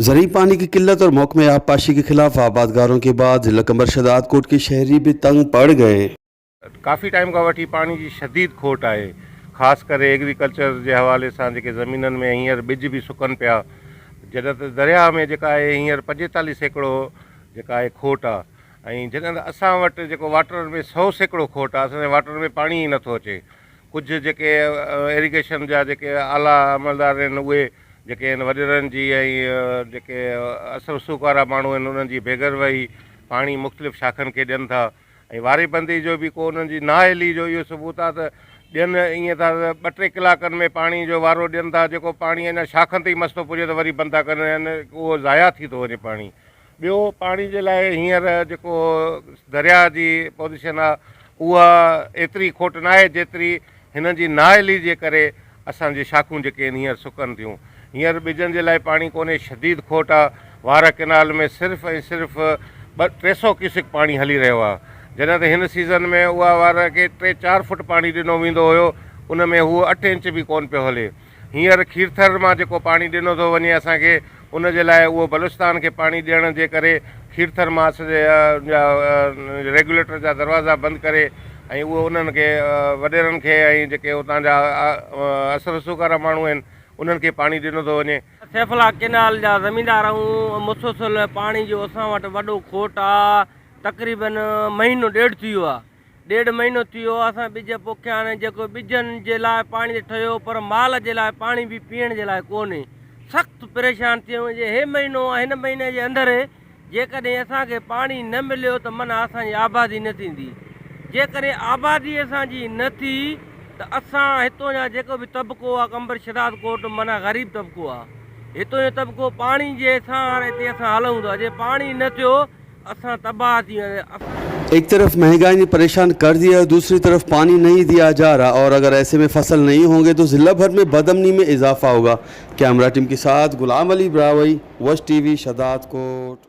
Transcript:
ज़रिए पानी की किल्लत और महकमे आबपाशी के खिलाफ आबादगारों के बाद जिला कमर शहदादकोट के शहरी भी तंग पड़ गए। ڪافي ٽائيم کان وٺي پاڻي جي شديد کوٽ آهي خاص ڪري ايگريڪلچر جي حوالي سان جيڪي زمينن ۾ هينئر ٻج به سڪن پيا جڏهن ته درياهه ۾ جيڪا آهي هينئر 45% جيڪا آهي کوٽ آهي ۽ جڏهن ته اسان وٽ جيڪو واٽر ۾ 100% کوٽ آهي اسان جي واٽر ۾ پاڻي ئي نٿو اچي ڪجهه جيڪي ايريگيشن جا جيڪي اعليٰ عملدار آهن اهي جيڪي آهن وڏيرن جي ۽ جيڪي اثر رسوخ وارا ماڻهو آهن انهن جي بيگروي پاڻي مختلف شاخن کي ڏين ٿا ۽ واري بندي جو به ڪو انهن جي نااهلي جو اهو ثبوت آهي ته ڏين ائين ٿا ته ٻه ٽي ڪلاڪن ۾ پاڻي جو وارو ڏين ٿا جيڪو پاڻي اڃا شاخن تي ئي مس ٿو پڄي ته وري بند ٿا ڪن يعني اهو ضايع ٿي ٿو وڃي پاڻي ٻيو پاڻي جي لاء هينئر جيڪو درياهه جي پوزيشن آهي اها ايتري کوٽ ناهي جيتري هنن جي نااهلي جي ڪري اسان جي شاخون جيڪي آهن هينئر سڪن ٿيون. هينئر ٻجن جي لاء پاڻي ڪونهي شديد کوٽ آهي. وارهه ڪئنال ۾ صرف ۽ صرف ٻه ٽي سئو ڪيوسڪ پاڻي هلي رهيو آهي. جڏهن ته هن سيزن ۾ اها وارهه کي ٽي چار فوٽ پاڻي ڏنو ويندو هيو ان ۾ هو اٺ انچ به ڪونه پيو هلي. هينئر کيرٿر مان جيڪو پاڻي ڏنو ٿو وڃي اسان کي ان جي لاء اهو بلوچستان کي پاڻي ڏيڻ جي ڪري کيرٿر مان اسان جا ريگيوليٽر جا دروازا بند ڪري ۽ اهو انهن کي وڏيرن کي ۽ جيڪي اتان جا اثر رسوخ وارا ماڻهو آهن انهن کي پاڻي ڏنو ٿو وڃي. سيف الله ڪئنال جا زميندار آهيون مسلسل پاڻي جو اسان وٽ وڏو کوٽ آ تقريبن مهينو ڏيڍ ٿي ويو آ ڏيڍ مهينو ٿي ويو اسان ٻج پوکيا آهن جيڪو ٻجن جي لاء پاڻي ته ٺهيو پر مال جي لاء پاڻي به پيئڻ جي لاء ڪونهي سخت پريشان ٿي ويا آهيون هي مهينو آهي هن مهيني جي اندر جيڪڏهن اسان کي پاڻي نه مليو ته معنيٰ اسان جي آبادي نه ٿيندي جيڪڏهن آبادي اسان جي نه ٿي ته اسان هتو جا جيڪو به طبقو آهي قمبر شھداد ڪوٽ معنيٰ غريب طبقو آهي هتو جو طبقو پاڻي جي سهاري تي اسان هلون ٿا جي پاڻي نه ٿيو اسان تباهه ٿي وينداسين. ايڪ طرف مهنگائي ني پريشان ڪر ديا هي دوسري طرف پاني نهين ديا جا رها اور اگر ايسي مين فصل نهين هونگي تو ضلع ڀر مين بدامني مين اضافه هوگا ڪيمرا ٽيم ڪي ساٿ غلام علي براهوئي وش ٽي وي شھدادڪوٽ.